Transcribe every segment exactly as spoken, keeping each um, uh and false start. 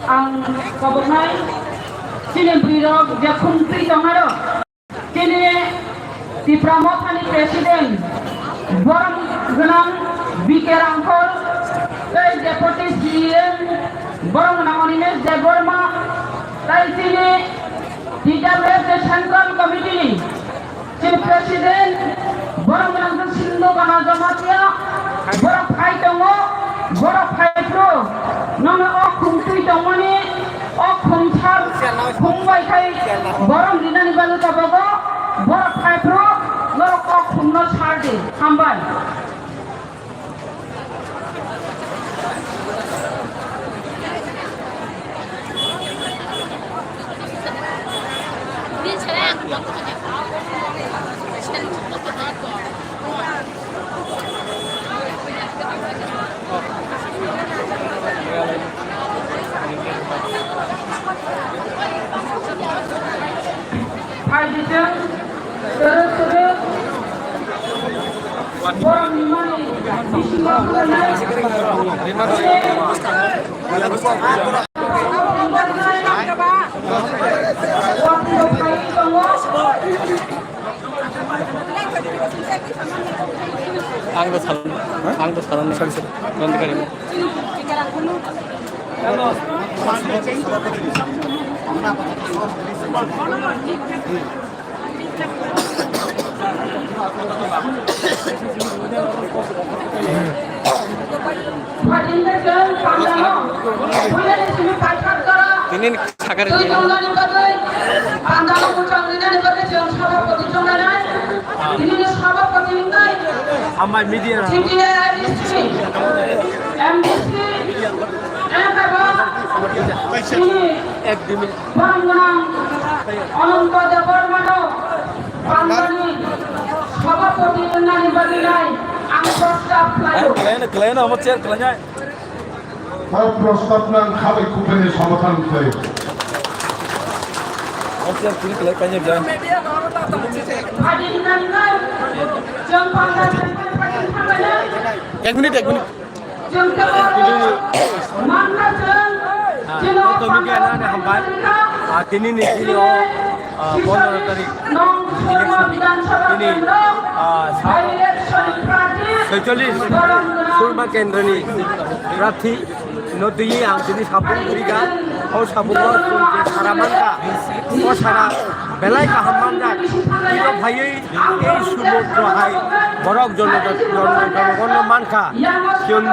Ang koboknai chini bwrwirok je khumtwi tongnairok, chini Tipra Mothani President borom gwnang B K Rangkhol tei Deputy C E M borom gwnang Animesh Debbarma tei chini T W F je Central Committee ni Chini President, borok gwnang khe Sindhu Gana Jamatia, borok phai tongo, borok phai phru, nono o khumtwi tongmani, o khumsar, khum bai khai, borom rinani bagwi tabogo, borok phai phru, norok o khumno sar di, hambai. Phaidi chwng, kwrwk kwrwk, borokni mani bisingo thanglainai. Ang to salon, ang to salon. Sorry, sorry. Bond kari. Tini sakari. Amai media. M D C, M P P, Ek dui minute. Borok gwnang Ananta Debbarmano pandani sabhapati wngnani bagwi nai ang prostab khlaio. Khlaina, khlaina, omo chair khlainai. Hal prostab nang khabai kuphai ni samathan khlai. Omo chair tini khlai painai jang. Padi wngnani nai, jang pandani nai, padi wngnani nai. Ek minute, ek minute. Ah, joto media nani hambai. Ah, tini ni tini o, ah, pondro tarik election. Tini, ah, sa-, soicholish Surma Kendra ni prarthi no twi ang tini sabung guriga. O sabung o chwng je sara mankha. O sara belai kaham manjak. Tino phaiwi Ei sumudro hai borok jono-, jono-, jonogonno mankha. Chwng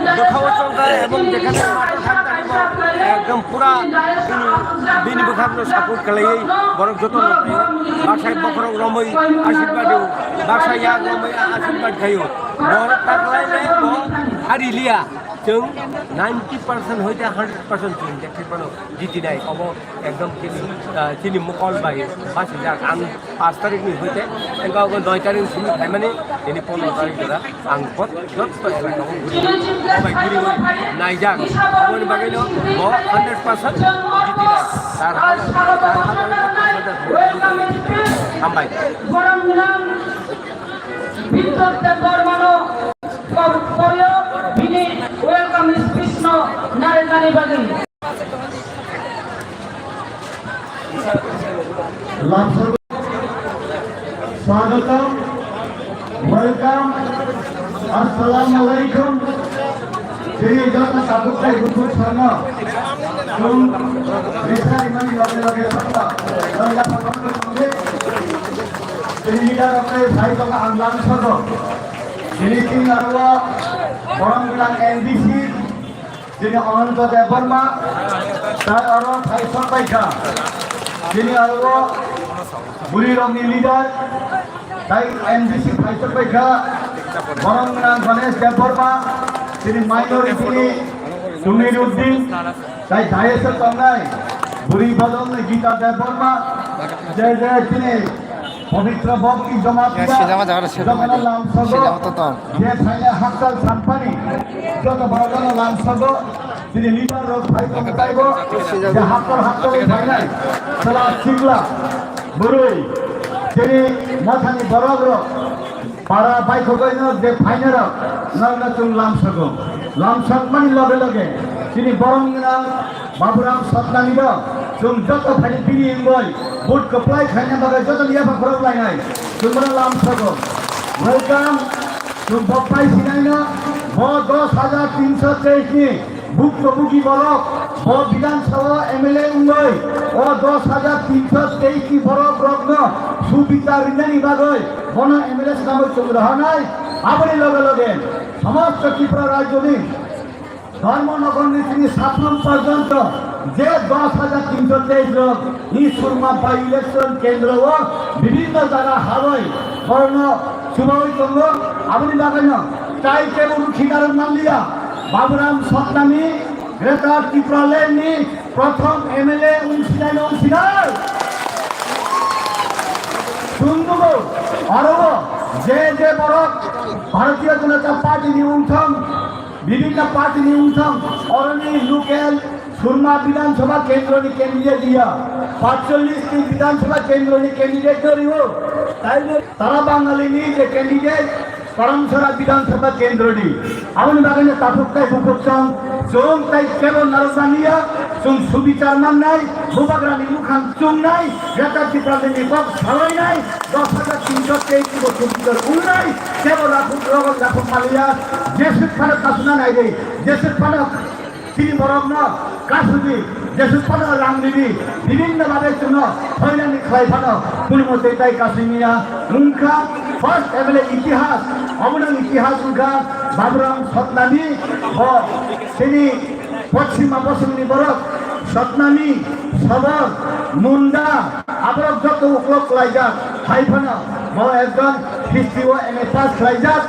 bwkhao chongkha ebong jekhane matha thangkha, ekdom pura bini, bini bwkhakno support khlaiwi borok jotono khlaio. Baksa bokhorok romwi asirbat rw, baksa yak romwi asirbat khlaio. Borok ta khlai le bo hari liya. Chwng ninety percent hoite hundred percent chwng jekhai phano jitinai. Obo Ekdom chini, ah, chini mokol bai bachijak. Ang pash tarik ni hoite, engkau ko noi tarik ni simi phaimani, tini pondro tarik jora, ang bot, jotto elaka o guri, o bai guri guri naijak. Aboni bagwi no bo hundred percent jiti nai. Tar hao, tar hao, hambai. Bidyut Debbarmano Korio bini welcome speech no narwknani bagwi. Swagatam, welcome, assalamu alaikum. Chini joto tabuk tei bukhuk sano. Chwng risa rimani loge loge sakha. Chini leader rok tei phai tongkha ang lamsogo. Chini chini aro borok gwnang N D C, chini Ananta Debbarma, tai aro phaisok paikha. Chini aro bwrwi rokni leader, tai N D C phaisok paikha. Borok gwnang Ganesh Debbarma, chini minority ni Tumir Uddin, tai dais o tongnai bwrwi bodol ni Gita Debbarma, je je chini Pabitra Bhakti Jamatia, sijama jaga se jotono lamsogo, sijama to tong. Je phainai hakchal sampani, joto borokno lamsogo, chini leader rok phai tong taibo, je haktor haktor phainai, chwla sikla, bwrwi, chini mothani borok rok, para baikhogoino je phainai rok, norokno chwng lamsogo. Lamsokmani loge loge, Chini borom gwnang Baburam Satnami rok chwng joto phaidi bini wngwi vote kwplai khaina bagwi joto ni yapha khorok lainai chwng bono lam sogo. Welcome chwng bo pai sinaino bo dos hajar tinso teis ni bukto bugi borok bo Bidhan Sabha M L A wngwi o dos hajar tinso teis ni borok rokno subichar rinani bagwi bono M L A swnamwi chwng rohornai. Aboni loge loge somosto Tripura rajyoni Dharmanagar ni simi Satnam porjonto je dos hajar tinso teis rok ni Surma by election kendro o bibhinno jaga habai borno chubaui tongo. Aboni bagwino tai kebo rukhi narwk manliya. Baburam Satnami Greater Tipraland ni prothom M L A wngsinai no wngsinai. Chwng nugo oro o je je borok Bharatiya Janata Party ni wngthong, bibhinno party ni wngthong, oroni local Surma Bidhan Sabha Kendro ni candidate ya, patchollis ni Bidhan Sabha Kendro ni candidate no riwo, tai no Tara Bangali ni je candidate Paramsara Bidhan Sabha Kendro ni, aboni bagwi no tathok tai bukhuk chwng, chwng tai kebo narwk manya, chwng subichar mannai, bubagra ni mukhang chungnai, Greater Tipraland ni kok salainai, dos hajar tinso teis ni bo subichar wngnai, kebo lakhuk rogo lakhuk maliya, jeswk phano kasuna naidi, jeswk phano chini borokno kasudi, jeswk phano rang ridi, bibhinno babe chwngno hoinani khlai phano, kunu mote tai kasimiya wngkha. First M L A itihas, obono itihas wngkha Baburam Satnami, bo chini Poschima bosongni borok Satnami, Sabor, Munda, aborok joto uklok khlaijak, hai phano bo ekjon history o M A pass khlaijak,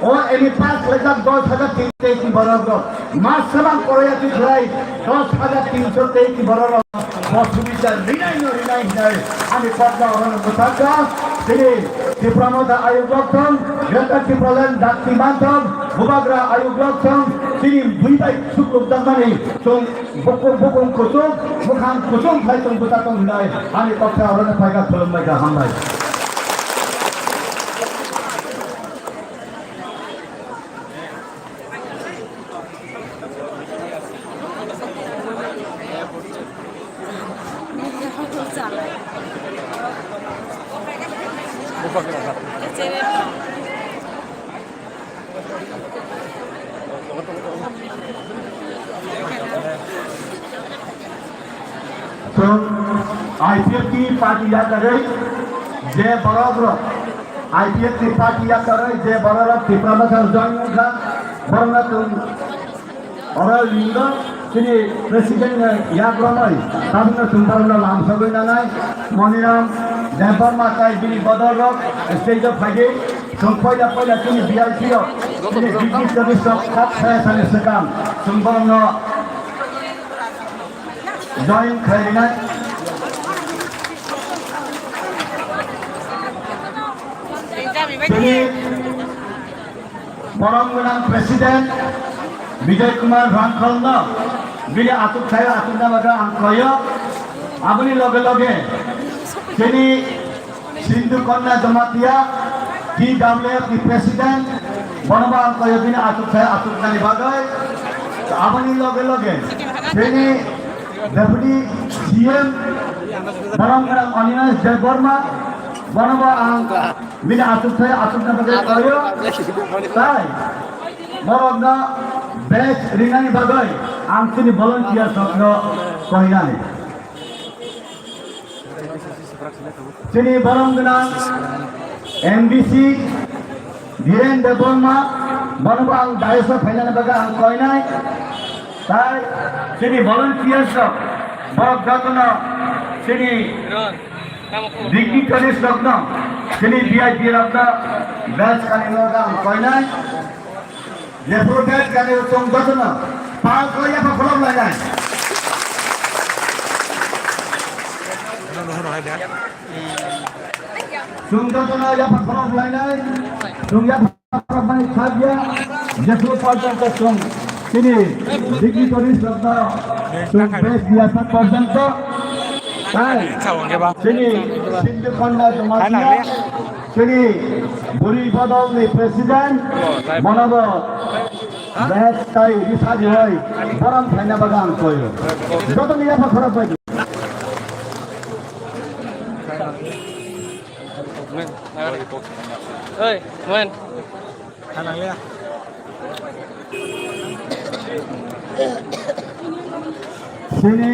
o M A pass khlaijak dos hajar teis ni borok rok. Mas samang poroya twi khlai dos hajar tinso teis ni borok rok bo subichar rinai no rinai hinai ani kokno orono bwsakha. Tini Tipra Motha ayuk rok thong, Greater Tipraland dakti manthong, bubagra ayuk rok thong, tini bui bai sukluk dakmani chwng bukung bukung kuchuk, mukhang kuchuk khai chwng bwsa tong hinai ani koksa orono phaikha, khulumbai kha, hambai. Chwng I P F T party yakarwi je borok rok, I P F T party yakarwi je borok rok Tipra Motha join wngkha, borokno chwng oro ringo chini president ni yak romwi tabukno chwng borokno lamsogwi nanai. Moniram Debbarma tai bini bodol rok stage o phaidi. Chwng poila poila chini V I P rok, chini dignitaries rok kok saya sani swkang chwng borokno join khlai rinai. Chini borom gwnang president Bijoy Kumar Rangkhal no bini achuk sayo achukna bagwi ang khlaio. Aboni loge loge chini Sindhu Kanya Jamatia, T W F ni president, bono bo ang koi bini achuk sai achuk nani bagwi. Aboni loge loge, bini Deputy C M, borom gwnang Animesh Debbarma, bono bo ang bini achuk sai achuk nani bagwi koyo. Tai, borokno badge rinani bagwi ang chini volunteer rokno koinani. Chini borom gwnang M D C Dhiren Debbarma, bono bo ang dais o phainani bagwi ang koinai. Tai chini volunteers rok, borok jotono chini dignitaries rokno, chini V I P rokno badge kanina bagwi ang koinai. Jephuru badge kanwi chwng jotono pal khlai yapha khulum lainai. Chwng jotono yapha khulum lainai. Chwng yapha khulum mani khajya. Jephuru porjonto chwng chini dignitaries rokno chwng badge diya sak porjonto. Tai chini Sindhu Kanya Jamatia, chini Buri Bodol ni president, bono bo Bek tai risa di oi, borom khaina bagwi ang koi. Joto ni yapha khorok bai. Oi, man. Sini,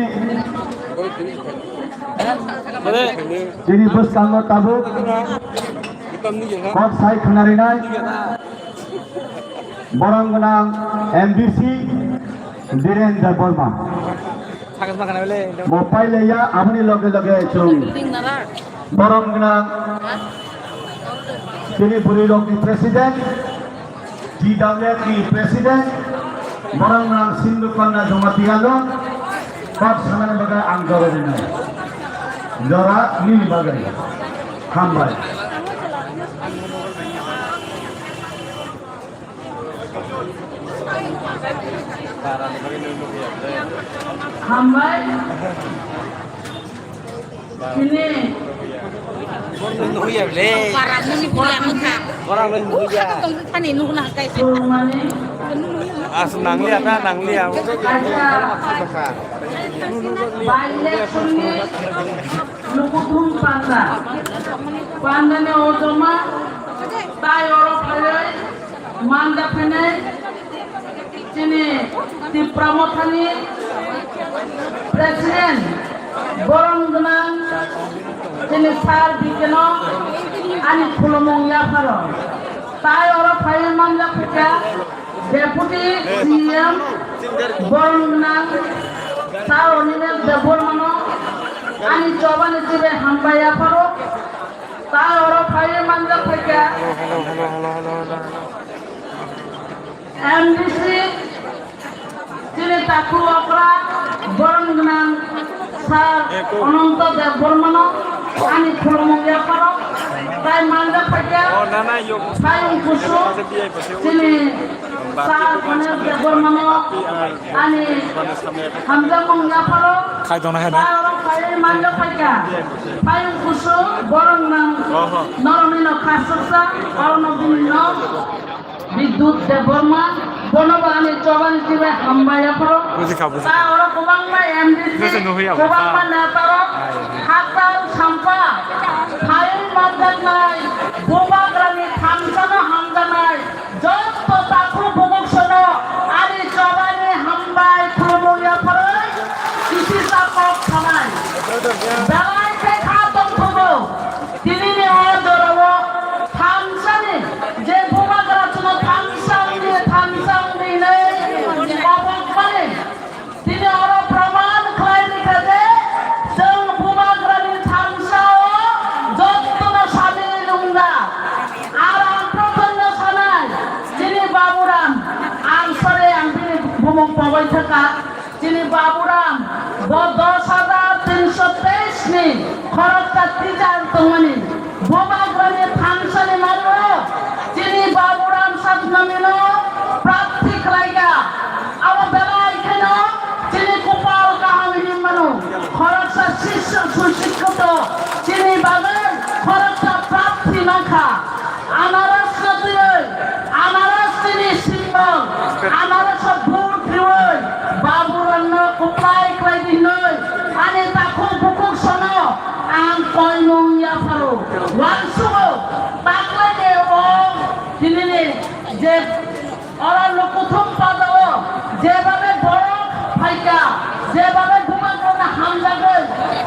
sini bwskango tabuk kok sai khwnarinai borong gwnang M D C Biren Debbarma. Bo pailaiya, aboni loge loge chwng borom gwnang chini bwrwi rokni president, G W F ni president, borom gwnang Sindhu Kanya Jamatia no kok sanani bagwi ang jora rinai. Jora nini bagwi. Hambai. Hambai. Sini. Kurmani. As nangliya ta nangliya. Kaisa. By-election ni lukuthum panda. Panda ni ojoma. Tai oro phaiwi. Manda phainai chini Tipra Mothani President borom gwnang chini Sir B K no ani khulumung yapharo. Tai oro phaiwi manjak phaikha Deputy C M borom gwnang Sir Animesh Debbarma no ani chobani chibai hambai yapharo. Tai oro phaiwi manjak phaikha. M D C chini takhuk okra borom gwnang Sir Ananto Debbarma no ani khulumung yapharo tai manjak phaikha. Sayung kusu chini Sir Ganesh Debbarma no ani hamjakmung yapharo. Khaidona hai na? Tai oro phaiwi manjak phaikha. Sayung kusu borom gwnang norokni no khasuksa oro no bini no Bidut Debbarma, bono bo ani chobani chibai hambai yapharo. Bujikha, bujikha. Ta oro kwbangma M D C, bese nuhwi abo, kwbangma ta. Neta rok, haktal sampa, phaiwi manjaknai, Bubagrani thansano hamjaknai, jotto takhuk bumuksono ani chobani hambai khulumung yapharwi, kisisa kok sanai. Belai khe kha tongthogo. Tinini o jorao thansani je Bubagra chwngno thansa wngdi, thansa wngdi hinwi kobokmani, tini oro proman khlai rikha je chwng Bubagrani thansao jottono samil wngya. Ar ang prothomno sanai, chini Baburam, ang sore ang bini bumung pogoi thaka. Chini Baburam bo dos hajar tinso teis ni khoroksa teacher tongmani. Bubagrani thansani mario chini Baburam Satnamino prarthi khlaikha. Abo belai kheno chini kupal kaham hinwi mano. Khoroksa sisyo susikkito chini bagwi khoroksa prarthi mankha. Anaras no twiwi, anaras chini symbol, anaras o vote riwi, Baburamno kwplai khlai di hinwi, ani takhuk bukhuk sono ang koimung yapharo. Uansugo, taklai de o tinini je Oro lukuthum padao jebabe borok phaikha, jebabe Bubagrano hamjagwi,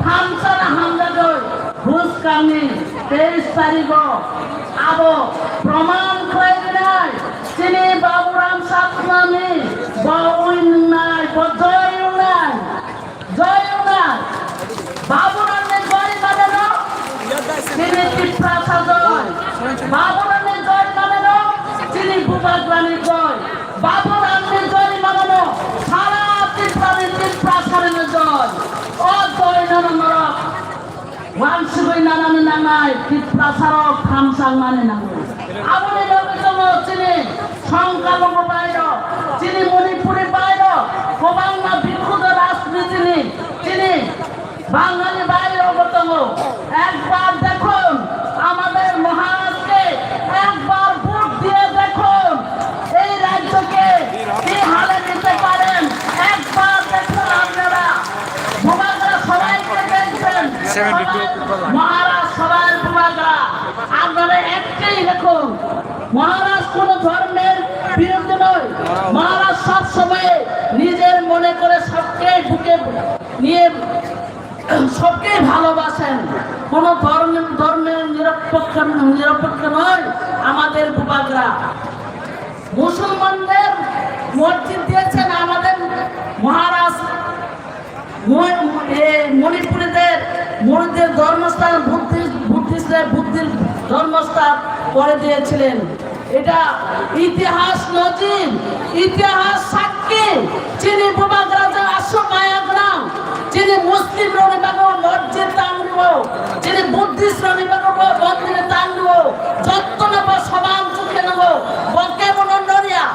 thamsano hamjagwi, bwskangni teis tarigo abo proman khlai rinai, chini Baburam Satnami bo wi wngnai, bo joi wngnai. Joi Rangna, Baburamni joi maneno, chini Tiprasa joi. Baburamni joi maneno, chini Bubagrani joi. Baburamni joi maneno, sara Tiprani Tiprasarino joi. O joi nono norok wansugwi nanani nangnai, Tiprasarok thamsang mani nango. Aboni logi tongo chini Songkhalungo bairok, chini Manipuri bairok, kwbangma bikhudo rajnitini, chini Bangali bhairogo tongo. একবার দেখুন, আমাদের মহারাজকে একবার ভোট দিয়ে দেখুন, এই রাজ্যকে মহারাজ সবাই বুবাগ্রা, আপনারা একটাই দেখুন, মহারাজ কোনো ধর্মের বিরুদ্ধে নয়। মহারাজ সব সময় নিজের মনে করে সবকে বুকে নিয়ে সবকে ভালোবাসেন। কোনো ধর্ম, ধর্মের নিরপেক্ষ, নিরপেক্ষ নয় আমাদের বুবাগ্রা। মুসলমানদের মসজিদ দিয়েছেন আমাদের মহারাজ। মণি-, এ, মণিপুরীদের মুরিদের ধর্মস্থান, বুদ্ধিস্ট, বুদ্ধিস্টদের বুদ্ধির ধর্মস্থান করে দিয়েছিলেন। এটা ইতিহাস নজির, ইতিহাস সাক্ষী। Chini bubagra je aswk maya gwnang, chini Muslim rokni bagwi mosjid tangrio, chini Buddhist rokni bagwi mosjid tangrio, jotono bo soman chukhe nango, bo kebono noriya.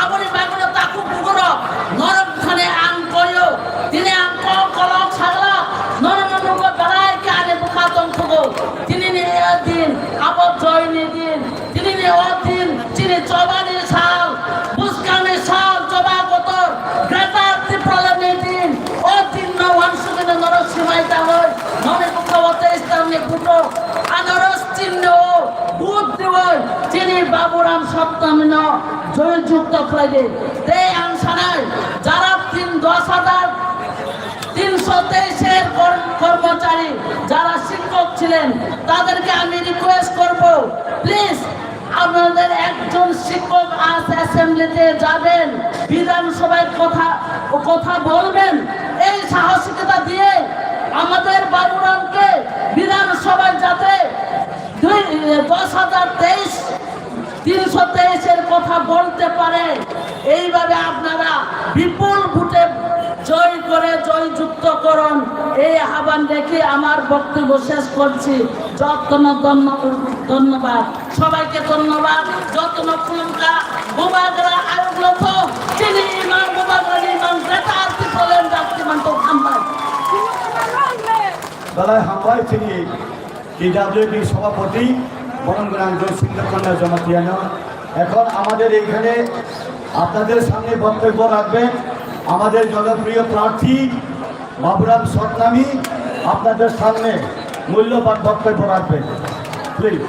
Aboni bagwino takhuk bukurok norok thani ang koyo. Tini ang kok kolok sagla nono no nugo belai khe ani bwkha tongthogo. Tinini o din abo joyni din. Tinini o din chini chobani sal, bwskangni sal, choba kotor, Greater Tipralandni din. O dinno uansugwino norok swmai tangwi noni bwkha o teis talni buto anorok chinno o vote diwi chini Baburam Saptamino joyjukto khlai di. Tei ang sanai, jara tin, dos hajar tinso teis er কর-, কর্মচারী, যারা শিক্ষক ছিলেন, তাদেরকে আমি রিকোয়েস্ট করব, প্লিজ আপনাদের একজন শিক্ষক আজ অ্যাসেম্বলিতে যাবেন, বিধানসভায় কথা, কথা বলবেন। এই সাহসিকতা দিয়ে আমাদের বাবুরামকে বিধানসভায় যাতে দুই, দশ হাজার তেইশ, তিনশো তেইশ এর কথা বলতে পারে। এইভাবে আপনারা বিপুল ভোটে জয় করে জয়যুক্ত করুন। এই আহ্বান রেখে আমার বক্তব্য শেষ করছি। যত্ন ধন্য-, ধন্যবাদ। সবাইকে ধন্যবাদ। যত্ন পুলকা বুবাগ্রা আয়োগলো তো চিনি ইমাম বুবাগ্রা ইমাম গ্রেটার ত্রিপুরাল্যান্ড জাতি মানতো হামবাই। Belai hambai chini T W D সভাপতি বরণ গ্রাম জয়সিংহ কন্যা জমাতিয়ানো। এখন আমাদের এইখানে আপনাদের সামনে বক্তব্য রাখবেন আমাদের জনপ্রিয় প্রার্থী বাবুরাম সতনামী। আপনাদের সামনে মূল্যবান বক্তব্য রাখবেন, প্লিজ।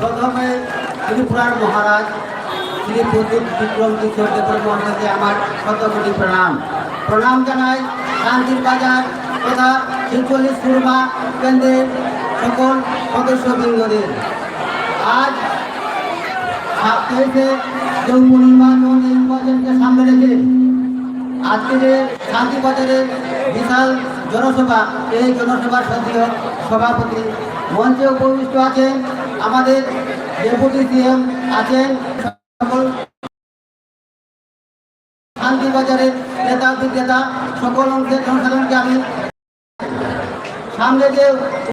প্রথমে ত্রিপুরার মহারাজ শ্রী প্রদ্যুৎ বিক্রম কিশোর দেববর্মা মহাশয়কে আমার শতকোটি প্রণাম। প্রণাম জানাই শান্তির বাজার তথা শিবচল্লিশ সুরমা কেন্দ্রের সকল সদস্যবৃন্দদের। আজ সাতাইশে যৌবন নির্মাণ এবং নির্বাচনকে সামনে রেখে আজকে যে শান্তিবাজারের বিশাল জনসভা, এই জনসভার সদস্য সভাপতি মঞ্চে উপবিষ্ট আছেন, আমাদের ডেপুটি সিএম আছেন, সকল শান্তিবাজারের নেতা বিক্রেতা সকল অংশের জনসাধারণকে আমি সামনে যে